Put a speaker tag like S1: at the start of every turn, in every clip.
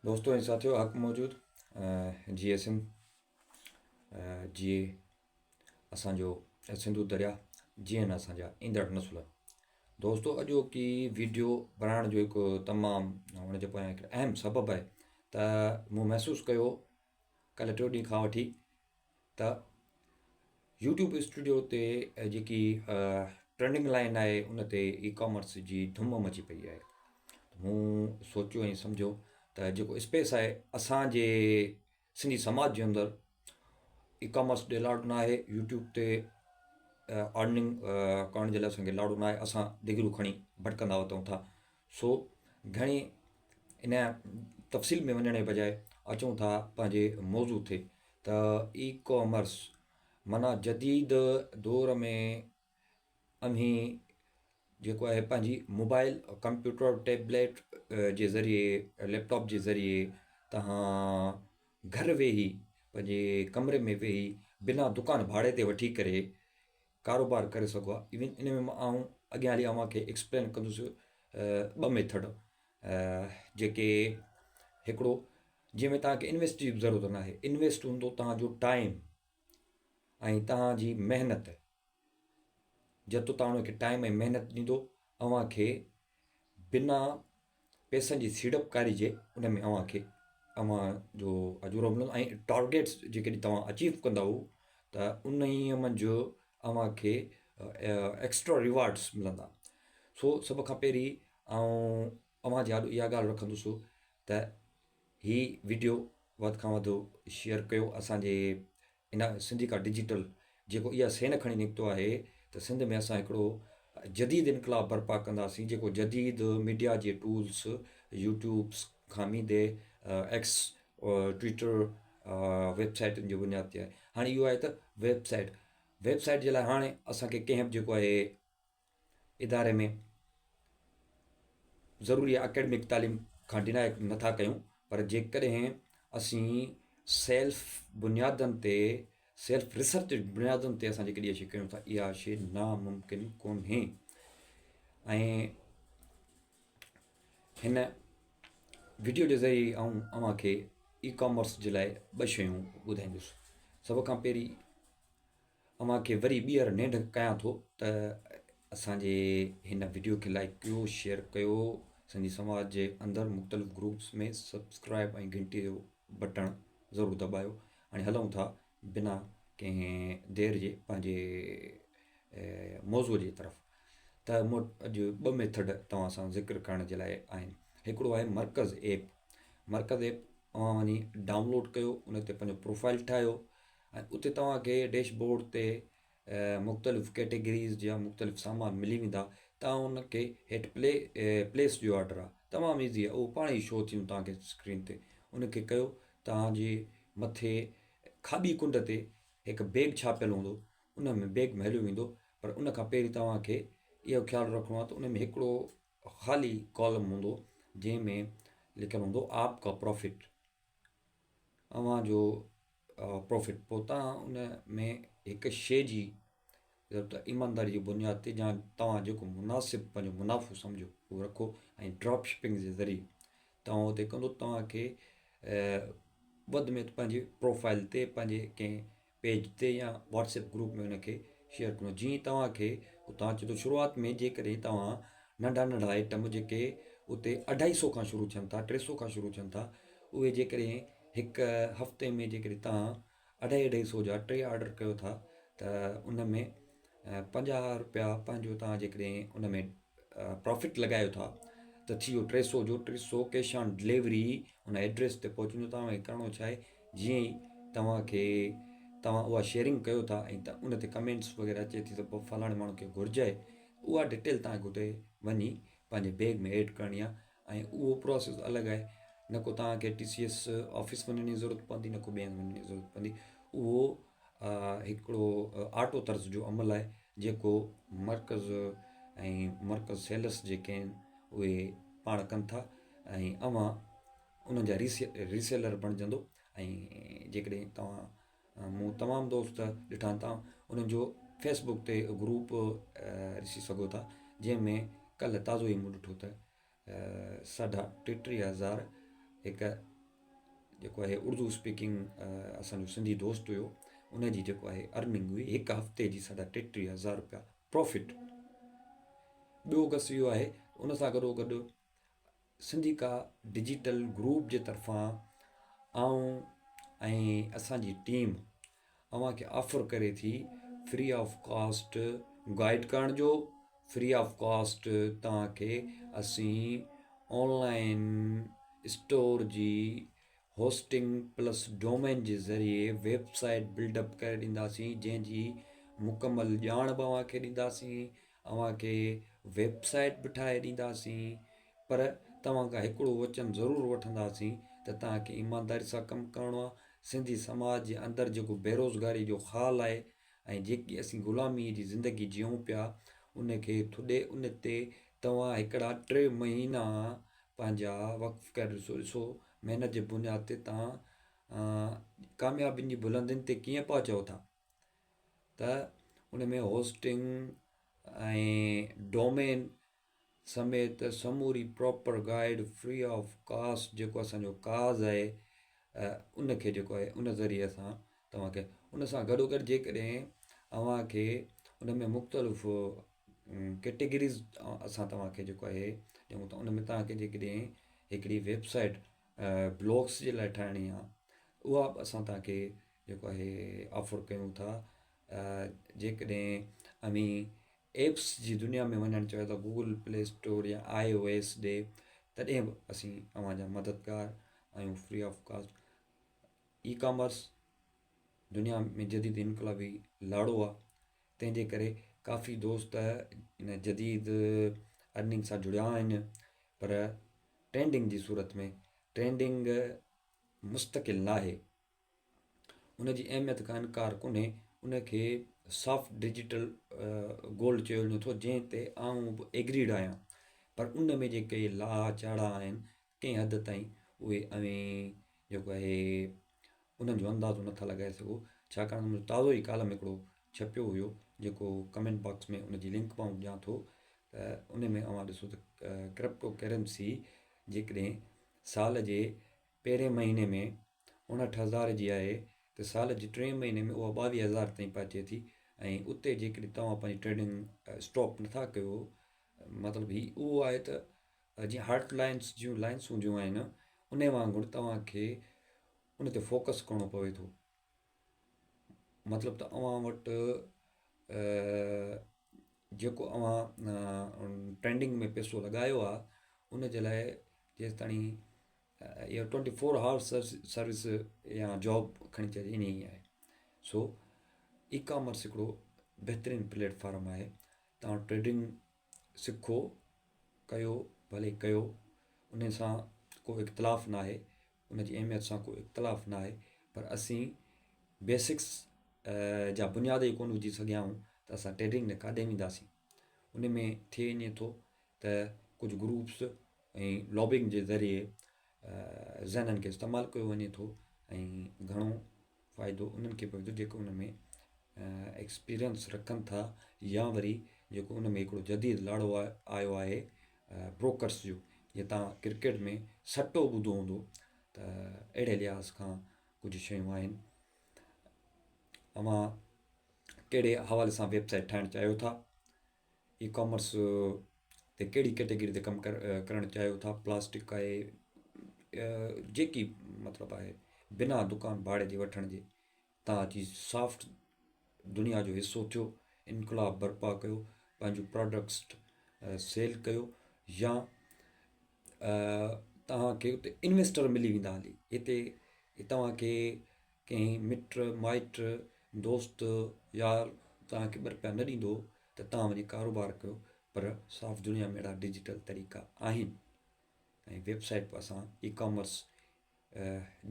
S1: دوستو ۽ ساٿيو حق موجود جي ايس ايم جي اسانجو سنڌو دريا جيئن اسان جا ايندڙ نسل دوستو اڄوڪي ويڊيو بڻائڻ جو هڪ تمام ان جي پويان هڪ اهم سبب آهي ته مون محسوس ڪيو ڪلهه ٽيون ڏينهن کان وٺي ته يوٽيوب اسٽوڊيو تي جيڪي ٽرينڊنگ لائن آهي ان تي اي ڪامرس جي ڌم مچي پئي آهي مون سوچيو ۽ سمجهيو ته جيڪو اسپيس آهي اسانجي سنڌي سماج جي اندر اي ڪامرس ڏي لاڙو نه آهي يوٽيوب تي ارننگ ڪرڻ جي لاء اسانکي لاڙو نه آهي اسان ڊگريون کڻي ڀٽڪندا وتون ٿا سو گهڻي ان تفصيل ۾ وڃڻ جي بجاء اچون ٿا پنهنجي موضوع تي ته اي ڪامرس معنيٰ جديد دور ۾ اوهين جيڪو آهي پنهنجي موبائل ڪمپيوٽر ٽيبليٽ جي ذريعي ليپ ٽاپ جي ذريعي توهان گهر ويهي پنهنجي ڪمري ۾ ويهي بنا دڪان ڀاڙي تي وٺي ڪري ڪاروبار ڪري سگهو ها ايون ان ۾ آئون اڳيان هلي اوهان کي ايڪسپلين ڪندس ٻه ميٿڊ جيڪي هڪڙو جنهن ۾ توهان کي انويسٽ جي به ضرورت نه آهي انويسٽ هوندو توهان جو ٽائيم ۽ توهان جي محنت جيترو توهان ان کي ٽائيم ۽ محنت ڏيندو اوهان کي بنا پئسن جي سيڙپڪاري جي ان ۾ اوهان کي اوهان جو اجورو ملندو ۽ ٽارگيٽس جيڪڏهن توهان اچيو ڪندؤ ته انهيء منجهه اوهان کي ايڪسٽرا ريوارڊس ملندا سو سڀ کان پهرين آئون اوهان جي آڏو اها ڳالهه رکندس ته هي وڊيو وڌ کان وڌ شيئر ڪيو اسانجي ان سنڌيڪا ڊجيٽل جيڪو اها سين کڻي نڪتو آهي ته سنڌ ۾ اسان هڪڙو جديد انقلاب برپا ڪنداسين جيڪو جديد ميڊيا جي ٽولس يوٽيوبس کان ويندي ايڪس ٽوئٽر ويب سائيٽن جي بنياد تي آهي هاڻي اهو آهي ته ويب سائيٽ ويب سائيٽ جي لاء هاڻي اسانکي ڪنهن به جيڪو آهي اداري ۾ ضروري اڪيڊمڪ تعليم کان ڊنائي نٿا ڪيون پر جيڪڏهن اسين سيلف بنيادن تي سيلف ريسرچ جي بنيادن تي اسان جيڪڏهن اها شي ڪيون ٿا اها شي ناممڪن ڪونهي ۽ هن وڊيو جي ذريعي آئون اوهان کي اي ڪامرس جي لاء ٻه شيون ٻڌائيندس سڀ کان پهرين اوهان کي وري ٻيهر نينڍ ڪيان ٿو ته اسان جي هن وڊيو کي لائڪ ڪيو شيئر ڪيو سنڌي سماج جي اندر مختلف گروپس ۾ سبسڪرائب ۽ گهنٽي جو بٽڻ ضرور دٻايو هاڻي هلون ٿا بنا ڪنهن دير جي پنهنجي موضوع جي طرف ته مون اڄ ٻه ميٿڊ توهان سان ذڪر ڪرڻ جي لاء آهن هڪڙو آهي مرڪز ايپ مرڪز ايپ اوهان وڃي ڊائونلوڊ ڪيو ان تي پنهنجو پروفائل ٺاهيو ۽ اتي توهان کي ڊيش بورڊ تي مختلف ڪيٽيگريز جا مختلف سامان ملي ويندا توهان ان کي هيٺ پلي پليس جو آرڊر آهي تمام ايزي آهي اهو پاڻ ئي شو ٿي ويندو توهان کي اسڪرين تي ان کي ڪيو توهان جي مٿي کاٻي ڪنڊ تي هڪ بيگ ڇاپيل هوندو ان ۾ بيگ ۾ هليو ويندو پر ان کان پهرين توهان کي اهو خيال رکڻو آهي ته ان ۾ هڪڙو خالي ڪالم هوندو جنهن ۾ لکيل هوندو آپ کا پرافٽ اوهان جو پرافٽ پوء توهان ان ۾ هڪ شيء جي ضرورت ايمانداري جي بنياد تي يا توهان جيڪو مناسب پنهنجو منافعو سمجهو اهو رکو ۽ ڊراپ شپنگ جي ذريعي توهان اتي ڪندو توهان کي وڌ ۾ وڌ پنهنجي پروفائل تي پنهنجي ڪنهن پيج تي يا واٽس ايپ گروپ ۾ ان کي شيئر ڪندو جيئن توهان کي اتان اچي ٿو شروعات ۾ جيڪڏهن توهان ننڍا ننڍا آئٽم جيڪي اتي اڍائي سو کان شروع ٿين ٿا ٽي سو کان شروع ٿين ٿا اهي جيڪڏهن هڪ هفتي ۾ جيڪڏهن توهان اڍائي اڍائي سو جا ٽي آرڊر ڪيو ٿا ته ان ۾ 50 روپيا پنهنجو توهان جيڪڏهن ان ۾ پرافٽ لڳايو ٿا ته ٿي ويو ٽي سو جو ٽي سو ڪيش آن ڊليوري ان ايڊريس تي پهچي ويندو توهان کي ڪرڻو ڇا آهي جيئن ئي توهان کي توهان اها شيئرنگ ڪيو ٿا ۽ ان تي ڪمينٽس وغيره اچي ٿي ته فلاڻي ماڻهو کي گهرج آهي اها ڊيٽيل توهان کي اتي وڃي پنهنجي بيگ ۾ ايڊ ڪرڻي آهي ۽ اهو پروسيس الڳ آهي نه ڪو توهان کي ٽي سي ايس آفيس وڃڻ جي ضرورت پوندي نه ڪو ٻئي هنڌ وڃڻ جي ضرورت پوندي اهو هڪڙو آٽو طرز جو عمل آهي جيڪو مرڪز ۽ مرڪز سيلس جيڪي آهن اهي پاڻ ڪن ٿا ۽ اوهان انهن جا ريسيلر بڻجندو ۽ جيڪڏهن توهان مون تمام دوست ڏٺا آهن تان انهن جو فيس بڪ تي گروپ ڏسي سگهو ٿا جنهن ۾ ڪلهه تازو ئي مون ڏٺو ته ساڍا 33 هزار هڪ جيڪو آهي اردو اسپيڪنگ اسانجو سنڌي دوست هيو ان جي جيڪو آهي ارننگ هئي هڪ هفتي جي ساڍا 33 هزار روپيا پروفٽ. ٻيو گس اهو آهي ان سان گڏو گڏ سنڌيڪا ڊجيٽل گروپ جي طرفان آئون ۽ اسانجي ٽيم اوهان کي آفر ڪري ٿي فري آف ڪاسٽ گائيڊ ڪرڻ جو، فري آف ڪاسٽ توهان کي اسين آن لائن اسٽور جي هوسٽنگ پلس ڊومين جي ذريعي ويب سائيٽ بلڊ اپ ڪري ڏينداسين جنهن جي مڪمل ڄاڻ به اوهان کي ڏينداسين، اوهان کي ويب سائيٽ به ٺاهي ڏينداسين پر توهان کان هڪڙو وچن ضرور وٺنداسين ته توهان کي ايمانداري سان ڪم ڪرڻو آهي. سنڌي سماج جي اندر جيڪو بيروزگاري جو خال آهي ۽ جيڪي اسين غلامي جي زندگي جيئون پيا ان کي ٿڏي ان تي توهان هڪڙا 3 مهينا پنهنجا وقف ڪري ڏسو، ڏسو محنت جي بنياد تي توهان ڪاميابين جي بلندين تي ڪيئن پهچو ٿا ته ان ۾ هوسٽنگ ۽ ڊومين سميت سموري proper guide free of cost جيڪو اسان جو ڪاز آهي ان کي جيڪو آهي ان ذريعي اسان توهان کي ان سان گڏو گڏ جيڪڏهن اوهان کي ان ۾ مختلف ڪيٽيگريز اسان توهان کي جيڪو آهي ڏيون ٿا ان ۾ توهان کي جيڪڏهن هڪڙي ويب سائيٽ بلاگس جي لاء ٺاهڻي آهي اها به اسان توهان کي جيڪو آهي آفر ڪيون ٿا جيڪڏهن اوهين ايپس جي دنيا ۾ وڃڻ چاهيو ٿا گوگل پلي اسٽور يا آء او ايس ڏي تڏهن به اسين اوهان جا مددگار آهيون free of cost. E commerce دنيا ۾ جديد انقلابي لاڙو آهي تنهن جي ڪري ڪافي دوست ان جديد ارننگ سان جڙيا آهن پر ٽرينڊنگ جي صورت ۾ ٽرينڊنگ مستقل ناهي. ان جي اهميت کان انڪار ڪونهي، ان کي سافٽ ڊجيٽل گولڊ چيو وڃي ٿو جنهن تي آئون به ايگريڊ آهيان پر ان ۾ جيڪي لاها چاڙها آهن ڪنهن حد تائين اهي اوهين جيڪو آهي انهن جو اندازو نٿا لڳائي سگهو ڇاڪاڻ ته منهنجو تازو ئي ڪالم هڪڙو ڇپيو هيو جيڪو ڪمينٽ باڪس ۾ ان جي لنڪ به آئون ڏيان ٿو ته ان ۾ اوهان ڏسو ته ڪرپٽو ڪرنسي جيڪڏهن سال جي پهرين مهيني ۾ 59 هزار جي آهي ته سال جي ٽئين مهيني ۾ اها 22 هزار تائين پهچي ٿي ۽ اتي جيڪڏهن توهان پنهنجي ٽريڊنگ اسٽاپ نٿا ڪيو مطلب هي اهو آهي ته جيئن هارٽ لائنس جون لائنس هونديون آهن ان وانگر توهان کي ان تي فوڪس ڪرڻو پوي ٿو مطلب ته اوهان وٽ جيڪو اوهان ٽرينڊنگ ۾ پئسو لڳايو آهي ان جي لاء جيستاڻي اها ٽوئنٽي فور آورس سروس يا جاب کڻي چئجي ائين ئي آهي سو اي ڪامرس هڪڙو بهترين پليٽ فارم آهي توهان ٽريڊنگ سکو ڪيو ڀلي ڪيو ان سان ڪو اختلاف ناهي ان جي اهميت سان ڪو اختلاف ناهي پر اسين بيسڪس جا بنياد ئي ڪونه وجهي سگهيا آهيون ته اسان ٽريڊنگ ۾ ڪاڏي وينداسين ان ۾ ٿئي ائين ٿو ته ڪجهه گروپس ۽ لابنگ جي ذريعي ذهنن کي استعمال ڪيو وڃي ٿو ۽ گهڻو فائدو انهن کي پوي ٿو جيڪو ان ۾ ايڪسپيرينس رکن ٿا يا وري جيڪو ان ۾ هڪڙو جديد لاڙو آيو آهي بروڪرس جو جيئن توهان ڪرڪيٽ ۾ سٽو ٻڌو هوندو ته اهڙي لحاظ کان ڪجهه شيون آهن اوهان ڪهڙي حوالي سان ويب سائيٽ ٺاهڻ چاهيو ٿا اي ڪامرس تي ڪهڙي ڪيٽيگري تي ڪم ڪرڻ چاهيو ٿا پلاسٽڪ آهي جيڪي مطلب آهي بنا دڪان ڀاڙي جي وٺڻ جي تان اچي سافٽ دنيا جو حصو ٿيو، انقلاب برپا ڪيو، پنهنجون پراڊڪٽس سيل ڪيو يا توهان کي اتي انويسٽر ملي ويندا هلي هتي توهان کي ڪنهن مٽ مائٽ دوست يار توهان کي ٻه رپيا نه ڏيندو ته توهان وڃي ڪاروبار ڪيو پر صاف دنيا ۾ اهڙا ڊجيٽل طريقا آهن ۽ ويب سائيٽ به اسان اي ڪامرس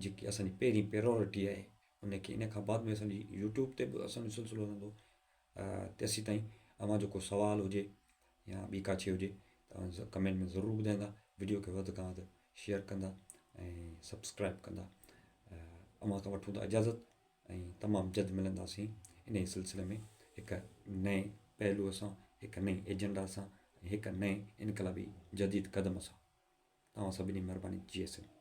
S1: جيڪي اسان جي پهرين پريورٽي آهي ان کي ان کان بعد ۾ اسان جي يوٽيوب تي به اسان جو سلسلو هلندو تيسين تائين اوهان جو ڪو سوال هجي يا ٻي ڪا شي هجي ته ڪمينٽ ۾ ضرور ٻڌائيندا ويڊيو کي وڌ کان وڌ شيئر ڪندا ۽ سبسڪرائب ڪندا اوهان کان وٺون ٿا اجازت ۽ تمام جلد ملنداسين ان سلسلي ۾ هڪ نئين پهلوء سان هڪ نئين ايجنڊا سان هڪ نئين انقلابي جديد قدم سان توهان سڀني مهرباني جي سنڌ.